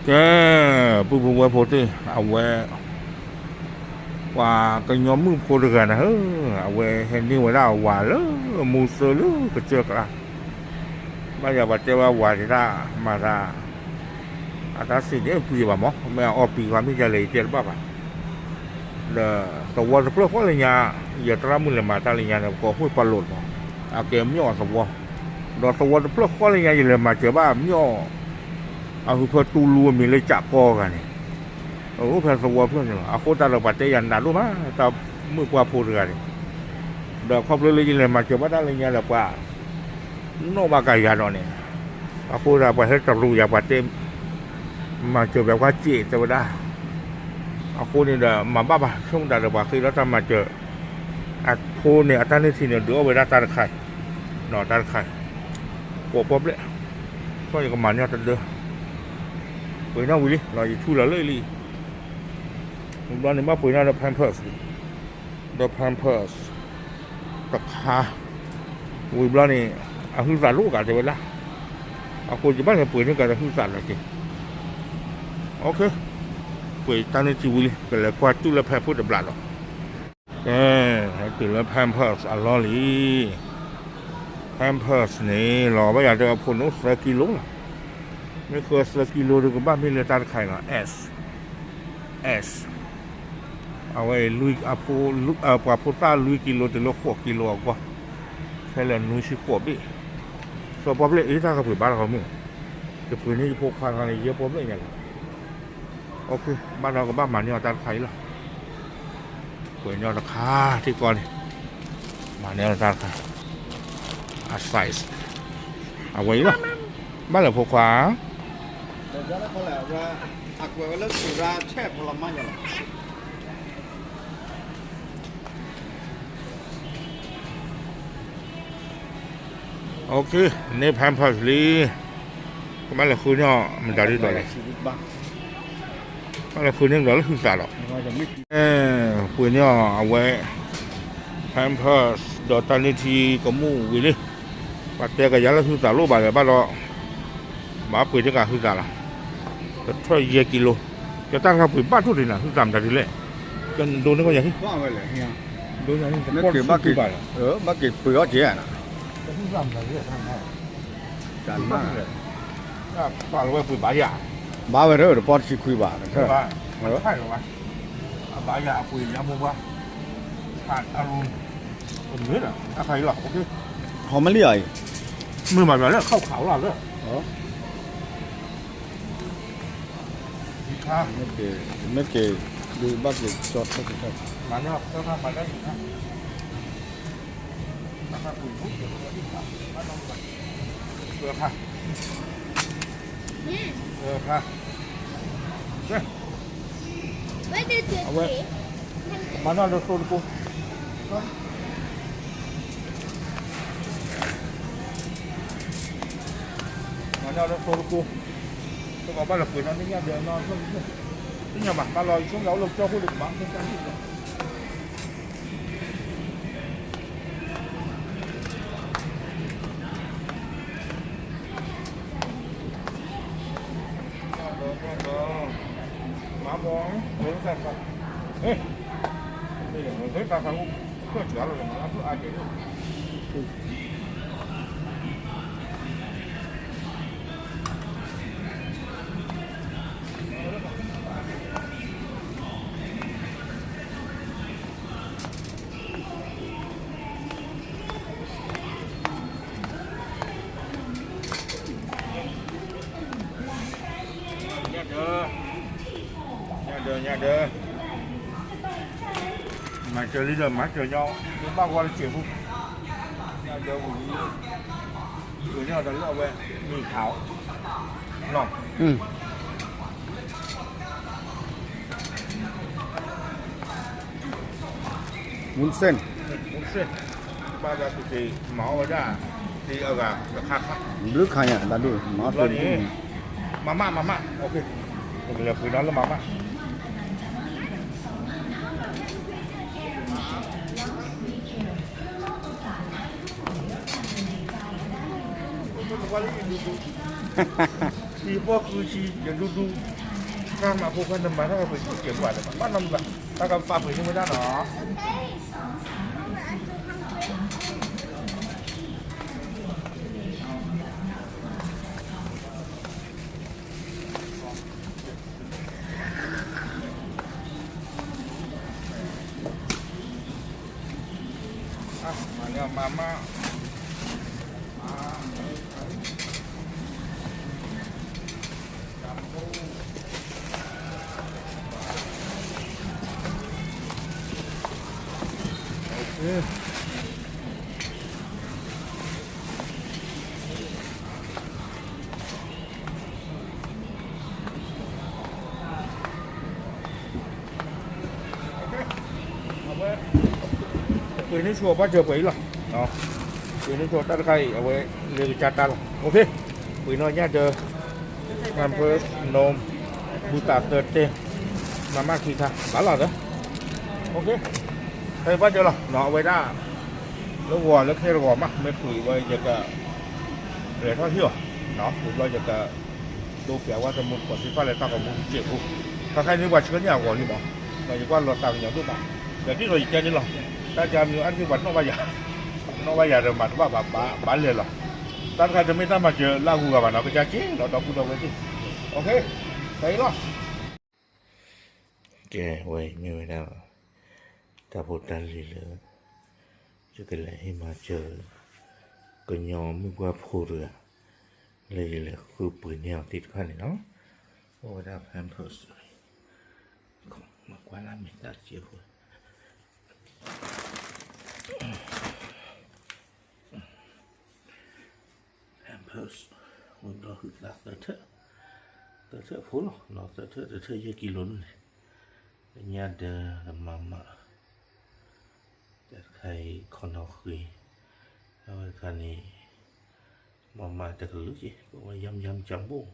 ကဲ, ပုၢ်ဖိဝဲၢ်ဖိသ့ၣ်, အဝဲ ပှၤကညီမုၣ်ဖိတဂၤန့ၣ်ဧၢ, အဝဲဟဲန့ၢ်ဝဲဒၣ်အဝၤလၢမူစၢလၢကစၢၢ်ကျါ, ဘၣ်ယၤပှၤတဲဝဲဝၤဒၣ်မၤသး, အတၢ်စံးန့ၣ်ပှံၤဘၣ်မး, မ့ၢ်အအီၣ်ပံၤဃါမ့ၢ်ယလဲၤယတဲတဘၣ်ဘၣ်, ဒီးသဝီတဖျၢၣ်ဃီလၢညါ, ယသရၣ်မုၣ်လဲၤမၤတၢ်လၢညါန့ၣ် ပကိးဝ့ၢ်ပှၤလိာ်မး, အကဲမ့ၢ်အီၤသဝီ, ဒီးသဝီတဖျၢၣ်ဃီလၢညါ ယလဲၤမၤစၢၤဘၣ်မ့ၢ်အီၤ အဟၢဖၢတူလူအမံၤလၢကၠးကီဂၤန့ၣ်, အိၣ်ဖဲသဝီဖျၢၣ်န့ၣ်လီၤ. အဃိသတးဒီးပှၤတဲယၤနးဒိၣ်မး, တၢ်မုၣ်ပှၢ်ဖိတဂၤန့ၣ်, ဒီးခီဖျိလၢယလဲၤမၤစၢၤဘၣ်တၢ်လၢညါဒီးပှၤ နီၣ်ဘၣ်ကယၤဒီးန့ၣ်, အဃိသတးပှၤဟဲတရူးယၤ ပှၤတဲ မၤစၢၤပှၤကွၢ်စ့ၣ်တဲဝဲဒၣ်, အဃိန့ၣ်ဒီးမၤဘၣ်ဘၣ် ဆိကမိၣ်တၢ်ဒီးပှၤဃ့ဒီးတၢ်မၤစၢၤ, အဖိန့ၣ် အတၢ်န့ၢ်ထံန့ၣ် ဒုးအီၣ်ဝဲဒၣ်တၢ်တခါ, တၢ်တခါ, ကိးပီၣ်ဘျဲၣ်, ဆီၣ်ယကမၤန့ၢ်အီၤတဒၢ, ပှ့ၤန့ၢ်ဝံၤလံ လီၤယထူလီၤလၢလံ, ဝံၤဘျီန့ၣ်ဘၣ်ပှ့ၤန့ၢ်ဒီး Pampers လံ, ဒီး Pampers တခါ, ဝံၤဘျီန့ၣ် အဟုသးလိၣ်ကးတဲဝဲဒၣ်, အဃိယဘၣ်လဲၤပှ့ၤန့ၢ်ကးဒီးဟုသးလီၤက့ၤ, ပှ့ၤတၢ်န့ၢ်ထံဝံၤလံ ကလဲၤကွၢ်တူၢ်လၢဖဲဖိတဘျးဒီး ကဲ, ဟဲတုၤလၢ Pampers အလီၢ်လံ, Pampers န့ၣ် လီၤဘၣ်ယၤတဲအဖိန့ၣ်အိၣ်သၢကံလိလီၤ, မ့ၢ်ဃၢသၢကံလိဒီးကဘၣ်မ့ၢ်လၢတၢ်တခါအံၤလီၤ, S, S အဝဲအံၤ ပှၤဖိသၣ်လွံၢ်ကံလိတုၤလၢဃိးကံလိအဂီၢ်, ခဲလၢာ်နွံဆံဃိးဘ့ၣ်, စီၤပီၣ်ဘျဲၣ်အ့ၣ်တၢ်ကပှ့ၤဘၣ်လီၤမုၢ်, ယပှ့ၤန့ၢ်ယဖိခွါခါန့ၣ် ယဲပီၣ်ဘျဲၣ်ညါလီၤ, ဘၣ်ဒီးကဘၣ်မၤန့ၢ်အီၤတၢ်တခါအံၤလီၤ, ပှ့ၤန့ၢ်အီၤတခါထံကီၢ်န့ၣ်, မၤန့ၢ်အီၤတၢ်တခါ, အ size အဝဲအံၤလီၤ, ဘၣ်လၢဖိခွါ န့ၢ် Pampers လံ, ကဘၣ်လဲၤဃုန့ၢ်အီၤမတၤဒ်သိးလဲၣ်, ဘၣ်လဲၤဃုန့ၢ်ဒီးလၢဟုသးဒီး, ပှ့ၤန့ၢ်အီၤအဝဲ Pampers ဒီးတၢ်န့ၢ်ထံကမူၣ်ဝံၤလံ, ပှၤတဲကယၤလၢဟုသးလိၣ်ဘၣ်ဒီးဘၣ်ဒီး, ဘၣ်ပှ့ၤတကးဟုသးလီၤ, ကထၢၣ်ယဲၢ်ကံလိ, ယတၢ်တခါပှ့ၤဘၣ်ထူၣ်ဒံးနၤ ဟုသးမတၤဒ်လဲၣ်, ကဒိန့ၢ်ကယၤဟံၣ်, ဒိန့ၢ်ဟံၣ်, ဘၣ်က့ၤပှ့ၤအီၣ်က့ၤဧါ, တၢ်မၤ, ပာ်လီၤဝဲပှ့ၤဘၣ်ယၤ, ဘၣ်ဝဲဒၣ်တပီၢ်တဆံခွံဘၣ်, အဘၣ်ယၤအပှ့ၤညါမိၢ်ပှၢ်, အရူ, တမ့ၢ်ဒီး တၢ်ခါအံၤလီၤ, ဟီမလံအံၤ, မ့ၢ်မၤဘၣ်လၢခီၣ်ခးလီၤလၢ မ့ၢ်က့ၤ, ဒုးဘၣ်က့ၤကၠီထီၣ်က့ၤထီၣ်, မၤန့ၢ်အီၤသၢခါ မၤန့ၢ်အီၤယံၤခါ, သၢခါ, သၢခါ, အဝဲ, မၤန့ၢ်အီၤလၢသိတကိး မၤန့ၢ်အီၤလၢသိတကိး, တကီးဘၣ်လၢပှ့ၤနီၢ်သ့ၣ်ညါဒီးနီၢ်သ့ၣ်ညါ, သ့ၣ်ညါဘၣ် ဘၣ်လီၤယဆိကမိၣ်လၢအိၣ်လၢကၠီဖိလံကဘၣ် မၤဘီ, မၤဘီ, မၤဘီ, ညါဒၢ, ညါဒၢ, ညါဒၢ, မၤစၢၤလံဒီးမၤစၢၤညီ, ဘၣ်ဂီၤတစဲးဖိ, ညါဒၢဝံၤလံ, ပှ့ၤန့ၢ်အီၤဒီးလၢအဝဲ, မုၢ်ခးအီၤ, နီၢ် วุ้นเส้น, ဘၣ်သးသုက့ၤမၤအီၣ်ဝဲဒၣ်, တ့အဂၤတခါခါ, ဘျုးခါညါတၢ်ဒိၣ်, မၤအီၣ်တ့, မၤမး မၤမး, ပကလဲၤပှ့ၤနီၢ်လၢမၤမး, ပှၤလၢယဒူၣ်ဒူၣ် ယပီၢ်ဃုဆံ ယဒူဒူ, တၢ်မၤဖိခွါနမၤတၢ်ကပှ့ၤဆိၣ်ကဲၤပှၤဒီး ဘၣ်နီတမံၤဘၣ်, တၢ်ကပာ်ပှ့ၤန့ၢ်ဝဲဒၣ်နီၤ. ပှ့ၤန့ၢ်ဆိဘၣ်စၢၤပှဲၤအံၤလီၤ. ပှ့ၤန့ၢ်ဆိတၢ်တခါအံၤ အဝဲလဲၤကစၢ်တၢ်လီၤ. ပှ့ၤနီၢ်ညၣ်ဒၢ Pampers, နူ ဘူသးသၢတဲ, မၤမၢ်ခံခါ ဘၣ်လီၤဒီး, ခဲအံၤဘၣ်စၢၤလီၤ. အဝဲဒၣ် လၢဂီၤလၢခဲတဂီၤမး မ့ၢ်ချုးဝဲယက လဲၤထီၣ်ဟံၣ်အီၤ, ဝံၤဘျီယက ဒိပျးဝဲတမူတကိးသ့ၣ်တဖၣ်လၢတၢ်ဂီၤမူစဲးဖိ, ခါခါန့ၣ်ပှၤဆှၢန့ၢ်အဂီၤလံမး, ဒီးယကွၢ်လီၤသးကညီၤဒိၣ်မး, ဒီးဒ်သိးယတဲန့ၣ်လီၤ, တၢ်ကါမံၤအါတက့ၢ်ပှၤနီၣ်ဘၣ်ယၤ, နီၣ်ဘၣ်ယၤဒီးမၤတဘၣ်ဘၣ်ဘၣ်လဲၤလီၤ, တၢ်တခါတမ့ၢ်တၢ်မၤစၢၤလၢအဂုၤအဂၤဘၣ်နီၤ, ကစၢ်က့ၤလီၤ ဒီပုၢ်ဒီဝဲၢ်သ့ၣ်, ခဲအံၤလီၤ. ကဲဝဲအံၤမ့ၢ်ဝဲဒၣ် တၢ်ဖိတၢ်လံၤလၢ ယကလဲၤဟ့ၣ်မၤစၢၤ ကညီမုၣ်ပှၢ်ဖိတဂၤ လၢယလဲၤဃုပှ့ၤန့ၢ်အီၤသ့ၣ်တဖၣ်န့ၣ်လီၤ. အိၣ်ဝဲဒၣ် Pampers မ့ၢ်ကွၢ်လၢမ့ၢ်တၢ်စဲးဖိ Pampers ဝံၤဘျီဟုသးသၢထၢၣ်, သၢထၢၣ်ဖိလီၤ, သၢထၢၣ်တထၢၣ်ယဲၢ်ကံလိၤန့ၣ်, ညၣ်ဒၢ မၤမၢ်, တၢ်တခါအံၤခီနီၣ်ဃ့, အဝဲတခါန့ၣ် မၤမၢ်တကလုာ်က့ၤ ကဝဲယၢမ်ယၢမ်ကၠၢဘိၣ်,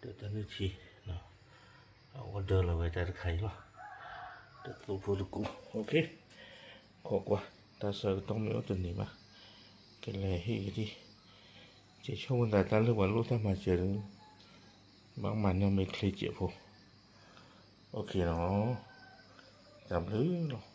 တၢ်တၢ်နုၢ်ထံ အဝဲဒၢလီၤဝဲတၢ်တခါအံၤလီၤ, တသိဖိတကိး, ခိးကွၢ်, တၢ်ဆၢကတီၢ်မ့ၢ်အိၣ်တနံၤဘၣ်, ကလဲၤဟ့ၣ်က့ၤ, ကဲဆိကမိၣ်သးတၢ်လၢပှၤလိၣ်တၢ်မၤစၢၤဒီး ဘၣ်မၤန့ၢ်မ့ၢ်ချ့စဲးဖိ, တၢ်ဘျုးလီၤ.